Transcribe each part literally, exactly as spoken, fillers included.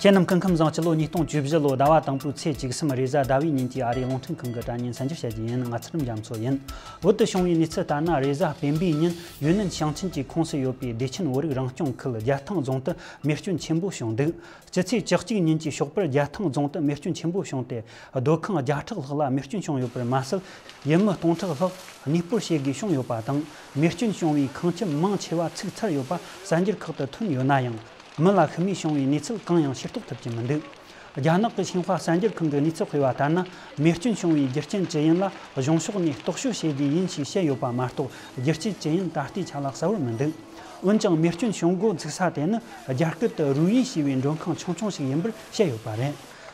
ཁྱེད་རྣམས་སྐུ་ཁམས་བཟང་། སྤྱི་ལོ་ཉིས་སྟོང་བཅུ་བཞི་ལོ་ཟླ་བ་དང་པོའི་ཚེས་བཅུ་གསུམ་རེས་གཟའ་ཟླ་བའི་ཉིན་གྱི་ཨ་རིའི་རླུང་འཕྲིན་ཁང་གི་དྲ་བརྙན་གསར་འགྱུར་བཤད་རྒྱུ་ཡིན། ང་ཚེ་རིང་རྒྱ་མཚོ་ཡིན། བོད་དུ་བྱུང་བའི་གནས་ཚུལ་ལྟར་ན། རེས་གཟའ་སྤེན་པའི་ཉིན་ཡུན་ནན་ཞིང་ཆེན་གྱི་ཁོངས་སུ་ཡོད་པའི་བདེ་ཆེན་བོད་རིགས་རང་སྐྱོང་ཁུལ་རྒྱལ་ཐང་རྫོང་དུ་མེ་སྐྱོན་ཆེན་པོ་བྱུང་འདུག། སྤྱི་ཚེས་བཅུ་གཅིག་ཉིན་གྱི་ཞོགས་པར་རྒྱལ་ཐང་རྫོང་དུ་མེ་སྐྱོན་ཆེན་པོ་བྱུང་སྟེ། སྡོད་ཁང་བརྒྱ་ཕྲག་ལྷག་ལ་མེ་སྐྱོན་བྱུང་ཡོད་པར་མ་ཟད། ཡུལ་མི་སྟོང་ཕྲག་ལྷག་གནས་སྤོར་བྱེད་དགོས་བྱུང་ཡོད་པ་དང་། མེ་སྐྱོན་བྱུང་བའི་ཁང་ཁྱིམ་མང་ཆེ་བ་ཚུགས་ཚར་ཡོད་པ་གསར་འགྱུར་ཁག་ཏུ་ཐོན་ཡོད་ན་ཡང་། མི་ལ་ཤི་རྨས་བྱུང་བའི་གནས་ཚུལ་གང་ཡང་ཤེས་རྟོགས་ཐུབ་ཀྱི་མི་འདུག། རྒྱ་ནག་གི་ཤིན་ཧྭ་གསར་འགྱུར་ཁང་གི་གནས་ཚུལ་སྤེལ་བ་ལྟར་ན། མེ་སྐྱོན་བྱུང་བའི་རྒྱུ་རྐྱེན་ཅི་ཡིན་ལ་གཞུང་ཕྱོགས་ནས་རྟོག་དཔྱོད་བྱེད་རྒྱུ་ཡིན་ཞེས་བཤད་ཡོད་པ་མ་གཏོགས། རྒྱུ་རྐྱེན་ཅི་ཡིན་ད་ལྟའི་ཆ་ལ་གསལ་བོར་མི་འདུག། འོན་ཀྱང་། མེ་སྐྱོན་བྱུང་འགོ་ཚུགས་ས་དེ་ནི་རྒྱ་སྐད་དུ་རུའུ་ཡིན་ཞེས་པའི་མགྲོན་ཁང་ཆུང་ཆུང་ཞིག་ཡིན་པར་བཤད་ཡོད་པ་རེད།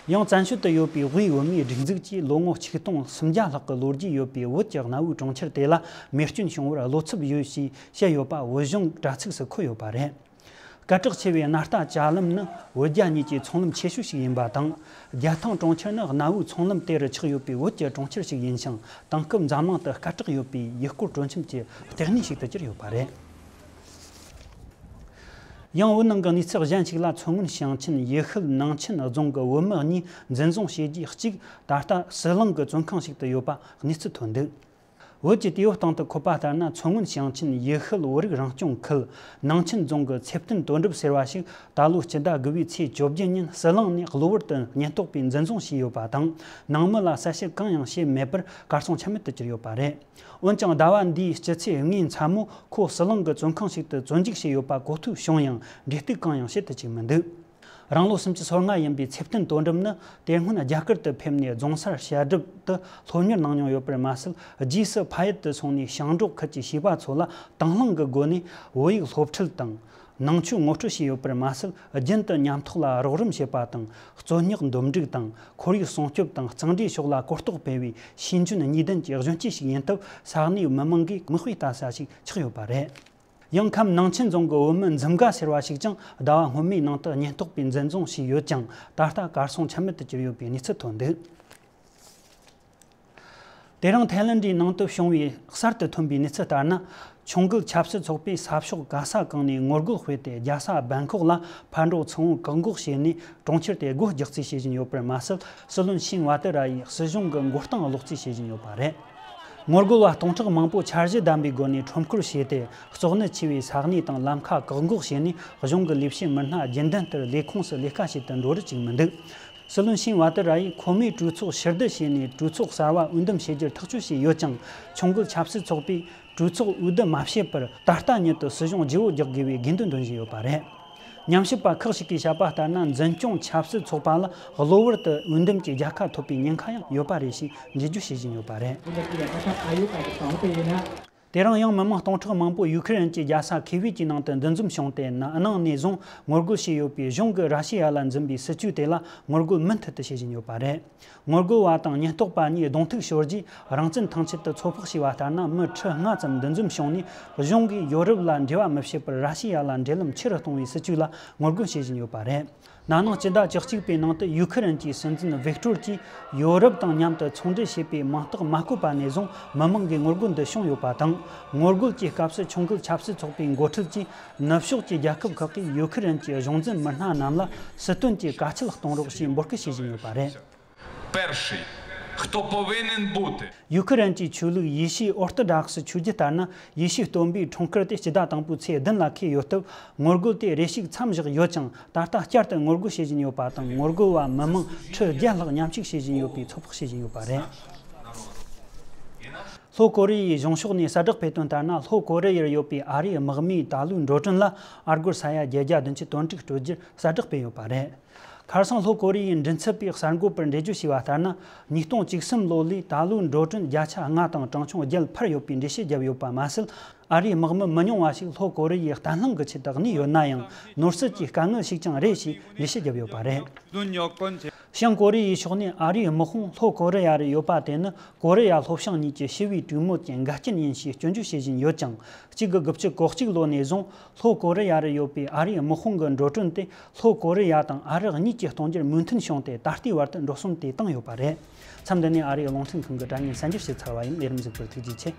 ཡང་། བཙན་བྱོལ་དུ་ཡོད་པའི་དབུས་བོད་མིའི་སྒྲིག་འཛུགས་ཀྱིས་ལོ་ངོ་ཆིག་སྟོང་སུམ་བརྒྱ་ལྷག་གི་ལོ་རྒྱུས་ཡོད་པའི་བོད་ཀྱི་གནའ་བོའི་གྲོང་ཁྱེར་དེ་ལ་མེ་སྐྱོན་བྱུང་བར་བློ་འཚབ་ཡོད་ཞེས་བཤད་ཡོད་པ་བོད་གཞུང་དྲ་ཚིགས་སུ་འཁོད་ཡོད་པ་རེད། སྐད་གྲགས་ཆེ་བའི་གནའ་རྟ་ཅ་ལམ་ནི་བོད་རྒྱ་གཉིས་ཀྱི་ཚོང་ལམ་ཆེ་ཤོས་ཤིག་ཡིན་པ་དང་། རྒྱལ་ཐང་གྲོང་ཁྱེར་ནི་གནའ་བོའི་ཚོང་ལམ་དེ་རུ་ཆགས་ཡོད་པའི་བོད་ཀྱི་གྲོང་ཁྱེར་ཞིག་ཡིན་ཞིང་། དེང་སྐབས་འཛམ་གླིང་དུ་སྐད་གྲགས་ཡོད་པའི་ཡུལ་སྐོར་སྤྲོ་འཆམ་གྱི་ལྟེ་གནས་ཤིག་ཏུ་གྱུར་ཡོད་པ་རེད། ཡང་། བོད་ནང་གི་གནས་ཚུལ་གཞན་ཞིག་ལ། མཚོ་སྔོན་ཞིང་ཆེན་ཡུལ་ཤུལ་ནང་ཆེན་རྫོང་གི་བོད་མི་གཉིས་འཛིན་བཟུང་བྱས་རྗེས། གཅིག་ད་ལྟ་ཟི་ལིང་གི་བཙོན་ཁང་ཞིག་ཏུ་ཡོད་པ་གནས་ཚུལ་ཐོན་འདུག། བོད་ཀྱི་དུས་བབ་སྟེང་དུ་འཁོད་པ་ལྟར་ན། མཚོ་སྔོན་ཞིང་ཆེན་ཡུལ་ཤུལ་བོད་རིགས་རང་སྐྱོང་ཁུལ་ནང་ཆེན་རྫོང་གི་ཚེ་བརྟན་དོན་གྲུབ་ཟེར་བ་ཞིག་ད་ལོའི་སྤྱི་ཟླ་དགུ་པའི་ཚེས་བཅོ་བརྒྱད་ཉིན་ཟི་ལིང་ནས་གློ་བུར་དུ་ཉེན་རྟོག་པས་འཛིན་བཟུང་བྱས་ཡོད་པ་དང་། ནང་མི་ལ་གསལ་བཤད་གང་ཡང་བྱས་མེད་པར་གར་སོང་ཆ་མེད་དུ་གྱུར་ཡོད་པ་རེད། འོན་ཀྱང་། ཟླ་བ་འདིའི་སྤྱི་ཚེས་ལྔའི་མཚན་མོ་ཁོ་ཟི་ལིང་གི་བཙོན་ཁང་ཞིག་ཏུ་བཙོན་འཇུག་བྱས་ཡོད་པ་གོ་ཐོས་བྱུང་ཡང་། འབྲེལ་གཏུག་གང་ཡང་བྱེད་དུ་བཅུག་མི་འདུག། རང་ལོ་སུམ་ཅུ་སོ་ལྔ་ཡིན་པའི་ཚེ་བརྟན་དོན་གྲུབ་ནི། དེ་སྔོན་རྒྱ་གར་དུ་ཕེབས་ནས་རྫོང་སར་བཤད་སྒྲུབ་ཏུ་སློབ་གཉེར་གནང་མྱོང་ཡོད་པར་མ་ཟད། རྗེས་སུ་ཕ་ཡུལ་དུ་སོང་ནས་ཞིང་འབྲོག་ཁུལ་གྱི་བྱིས་པ་ཚོ་ལ་དང་བླངས་ཀྱི་སྒོ་ནས་བོད་ཡིག་སློབ་ཁྲིད་དང་། ནང་ཆོས་ངོ་སྤྲོད་བྱས་ཡོད་པར་མ་ཟད། རྒྱུན་དུ་ཉམས་ཐག་ལ་རོགས་རམ་བྱེད་པ་དང་། རྩོད་རྙོག་འདུམ་འགྲིག་དང་། ཁོར་ཡུག་སྲུང་སྐྱོབ་དང་། གཙང་སྦྲའི་ཕྱོགས་ལ་གོ་རྟོགས་སྤེལ་བའི་ཤེས་འཇོན་གཉིས་ལྡན་གྱི་གཞོན་སྐྱེས་ཤིག་ཡིན་སྟབས། ས་གནས་མི་མང་གིས་མིག་དཔེ་ལྟ་ས་ཞིག་ཆགས་ཡོད་པ་རེད། ཡང་། ཁམས་ནང་ཆེན་རྫོང་གི་བོད་མི་འཛུམ་དགའ་ཟེར་བ་ཞིག་ཀྱང་ཟླ་བ་སྔོན་མའི་ནང་དུ་ཉེན་རྟོག་པས་འཛིན་བཟུང་བྱས་ཡོད་ཀྱང་། ད་ལྟ་གར་སོང་ཆ་མེད་དུ་གྱུར་ཡོད་པའི་གནས་ཚུལ་ཐོན་འདུག། དེ་རིང་ཐའི་ལན་ཌིའི་ནང་དུ་བྱུང་བའི་གསར་དུ་ཐོན་པའི་གནས་ཚུལ་ལྟར་ན། ཆུང་བརྒལ་ཆབ་སྲིད་ཚོགས་པས་ས་ཕྱོགས་ག་ས་གང་ནས་ངོ་རྒོལ་སྤེལ་ཏེ། རྒྱལ་ས་བེང་ཀོག་ལ་ཕར་འགྲོ་ཚུར་འོང་བཀག་འགོག་བྱས་ནས། གྲོང་ཁྱེར་དེ་སྒོ་རྒྱག་རྩིས་བྱེད་བཞིན་ཡོད་པར་མ་ཟད། སྲིད་བློན་ཤིན་ཝ་ཏི་ར་ཡིས་སྲིད་གཞུང་གི་མགོ་རྟིང་སློག་རྩིས་བྱེད་བཞིན་ཡོད་པ་རེད། ངོ་རྒོལ་བ་སྟོང་ཕྲག་མང་པོ་འཆར་གཞི་ལྡན་པའི་སྒོ་ནས་ཁྲོམ་སྐོར་བྱས་ཏེ། གཙོ་གནད་ཆེ་བའི་ས་གནས་དང་ལམ་ཁ་བཀག་འགོག་བྱས་ནས། གཞུང་གི་ལས་བྱེད་མི་སྣ་རྒྱུན་ལྡན་ལྟར་ལས་ཁུངས་སུ་ལས་ཀ་བྱེད་དུ་འགྲོ་རུ་བཅུག་མི་འདུག། སྲིད་བློན་ཤིན་ཝ་ཏི་ར་ཡིས་ཁོ་མོས་གྲོས་ཚོགས་ཕྱིར་བསྡུ་བྱས་ནས། གྲོས་ཚོགས་གསར་བ་འོས་འདེམས་བྱེད་རྒྱུར་ཐག་གཅོད་བྱས་ཡོད་ཀྱང་། ཆུང་བརྒལ་ཆབ་སྲིད་ཚོགས་པས་གྲོས་ཚོགས་འོས་བསྡུ་མ་བྱས་པར། ད་ལྟ་ཉིད་དུ་སྲིད་གཞུང་བརྗེ་བོ་རྒྱག་དགོས་པའི་དགོས་འདུན་འདོན་བཞིན་ཡོད་པ་རེད། ཉམས་ཞིབ་པ་ཁག་ཅིག་གིས་བཤད་པ་ལྟར་ན། འཛིན་སྐྱོང་ཆབ་སྲིད་ཚོགས་པ་ལ་གློ་བུར་དུ་འོས་འདེམས་ཀྱི་རྒྱལ་ཁ་ཐོབ་པའི་ཉེན་ཁ་ཡང་ཡོད་པ་རེད་ཞེས་འགྲེལ་བརྗོད་བྱེད་བཞིན་ཡོད་པ་རེད། དེ་རིང་ཡང་། མི་མང་སྟོང་ཕྲག་མང་པོ་ཡུ་ཁེ་རེན་གྱི་རྒྱལ་ས་ཁི་བྷི་གྱི་ནང་དུ་འདུ་འཛོམས་བྱུང་སྟེ། ན་གནངས་ནས་བཟུང་ངོ་རྒོལ་བྱས་ཡོད་པའི་གཞུང་གིས་ར་ཤི་ཡ་ལ་འཛིན་པའི་སྲིད་ཇུས་དེ་ལ་ངོ་རྒོལ་མུ་མཐུད་དུ་བྱེད་བཞིན་ཡོད་པ་རེད། ངོ་རྒོལ་བ་དང་ཉེན་རྟོག་པ་གཉིས་གདོང་ཐུག་ཤོར་རྗེས། རང་བཙན་ཐང་ཆེད་དུ་ཚོད་དཔག་བྱས་པ་ལྟར་ན། མི་ཁྲི་ལྔ་ཙམ་འདུ་འཛོམས་བྱུང་ནས། གཞུང་གིས་ཡོ་རོབ་ལ་འབྲེལ་བ་མི་བྱེད་པར་ར་ཤི་ཡ་ལ་འབྲེལ་ལམ་ཆེ་རུ་གཏོང་བའི་སྲིད་ཇུས་ལ་ངོ་རྒོལ་བྱེད་བཞིན་ཡོད་པ་རེད། ན་ནིང་སྤྱི་ཟླ་བཅུ་གཅིག་པའི་ནང་དུ་ཡུ་ཁེ་རེན་གྱི་སྲིད་འཛིན་ཝིག་ཏོར་གྱིས་ཡོ་རོབ་དང་མཉམ་དུ་ཚོང་འབྲེལ་བྱེད་པའི་མིང་རྟགས་མ་བཀོད་པ་ནས་བཟུང་མི་མང་གིས་ངོ་རྒོལ་འདི་བྱུང་ཡོད་པ་དང་། ངོ་རྒོལ་གྱི་སྐབས་སུ་ཆུང་བརྒལ་ཆབ་སྲིད་ཚོགས་པའི་འགོ་ཁྲིད་ཀྱིས། ནུབ་ཕྱོགས་ཀྱི་རྒྱལ་ཁབ་ཁག་གིས་ཡུ་ཁེ་རེན་གྱི་གཞུང་འཛིན་མི་སྣ་རྣམས་ལ་སྲིད་དོན་གྱི་དཀའ་སྤྱད་གཏོང་རོགས་ཞེས་འབོད་སྐུལ་བྱེད་བཞིན་ཡོད་པ་རེད། Перший, хто повинен бути. ཡུ་ཁེ་རེན་གྱི་ཆོས་ལུགས་ཡེ་ཤུའི་ཨོར་ཐོ་ཌོག་སི་ཆོས་བརྒྱུད་ལྟར་ན། ཡེ་ཤུའི་སྟོན་པའི་འཁྲུངས་སྐར་དེ་སྤྱི་ཟླ་དང་པོའི་ཚེས་བདུན་ལ་འཁེལ་ཡོད་སྟབས། ངོ་རྒོལ་དེ་རེ་ཞིག་མཚམས་བཞག་ཡོད་ཀྱང་། ད་ལྟ་བསྐྱར་དུ་ངོ་རྒོལ་བྱེད་བཞིན་ཡོད་པ་དང་། ངོ་རྒོལ་བ་མི་མང་ཁྲི་བརྒྱ་ལྷག་མཉམ་ཞུགས་བྱེད་བཞིན་ཡོད་པའི་ཚོད་དཔག་བྱེད་བཞིན་ཡོད་པ་རེད། ལྷོ་ཀོ་རི་ཡའི་གཞུང་ཕྱོགས་ནས་གསལ་བསྒྲགས་སྤེལ་དོན་ལྟར་ན། ལྷོ་ཀོ་རི་ཡར་ཡོད་པའི་ཨ་རིའི་དམག་མིའི་ད་ལོའི་འགྲོ་གྲོན་ལ་ཨ་སྒོར་ས་ཡ་བརྒྱད་བརྒྱ་བདུན་ཅུ་དོན་དྲུག་སྤྲོད་རྒྱུར་གསལ་བསྒྲགས་སྤེལ་ཡོད་པ་རེད། ཁ་སང་ལྷོ་ཀོ་རི་ཡའི་མགྲིན་ཚབ་པས་གསར་འགོད་པར་འགྲེལ་བརྗོད་བྱས་པ་ལྟར་ན། ཉིས་སྟོང་བཅུ་གསུམ་ལོ་ལོའི་ད་ལོའི་འགྲོ་གྲོན་བརྒྱ་ཆ་ལྔ་དང་གྲངས་ཆུང་བརྒྱད་འཕར་ཡོད་པའི་འགྲེལ་བཤད་བརྒྱབ་ཡོད་པ་མ་ཟད། ཨ་རིའི་དམག་མི་མི་ཉུང་བ་ཞིག་ལྷོ་ཀོ་རི་ཡའི་བརྟན་ལྷིང་གི་ཆེད་དུ་གནས་ཡོད་ན་ཡང་། ནོར་སྲིད་ཀྱི་དཀའ་ངལ་ཞིག་ཀྱང་རེད་ཞེས་འགྲེལ་བཤད་བརྒྱབ་ཡོད་པ་རེད། བྱང་ཀོ་རི་ཡའི་ཕྱོགས་ནས་ཨ་རིའི་དམག་དཔུང་ལྷོ་ཀོ་རི་ཡ་རུ་ཡོད་པ་དེ་ནི་ཀོ་རི་ཡ་ལྷོ་བྱང་གཉིས་ཀྱི་ཞི་བའི་གྲོས་མོལ་གྱི་འགལ་རྐྱེན་ཡིན་ཞེས་སྐྱོན་བརྗོད་བྱེད་བཞིན་ཡོད་ཅིང་། གཅིག་དགུ་དགུ་བཅུ་གོ་གཅིག་ལོ་ནས་བཟུང་ལྷོ་ཀོ་རི་ཡ་རུ་ཡོད་པའི་ཨ་རིའི་དམག་དཔུང་གི་འགྲོ་གྲོན་དེ་ལྷོ་ཀོ་རི་ཡ་དང་ཨ་རི་གཉིས་ཀྱིས་གཏོང་རྒྱུར་མོས་མཐུན་བྱུང་སྟེ། ད་ལྟའི་བར་དུ་འགྲོ་སོང་དེ་བཏང་ཡོད་པ་རེད། མཚམས་འདི་ནས་ཨ་རིའི་རླུང་འཕྲིན་ཁང་གི་དྲ་བརྙན་གསར་འགྱུར་ཞིག་ཚར་བ་ཡིན། ལས་རིམ་གཟིགས་པར་ཐུགས་རྗེ་ཆེ།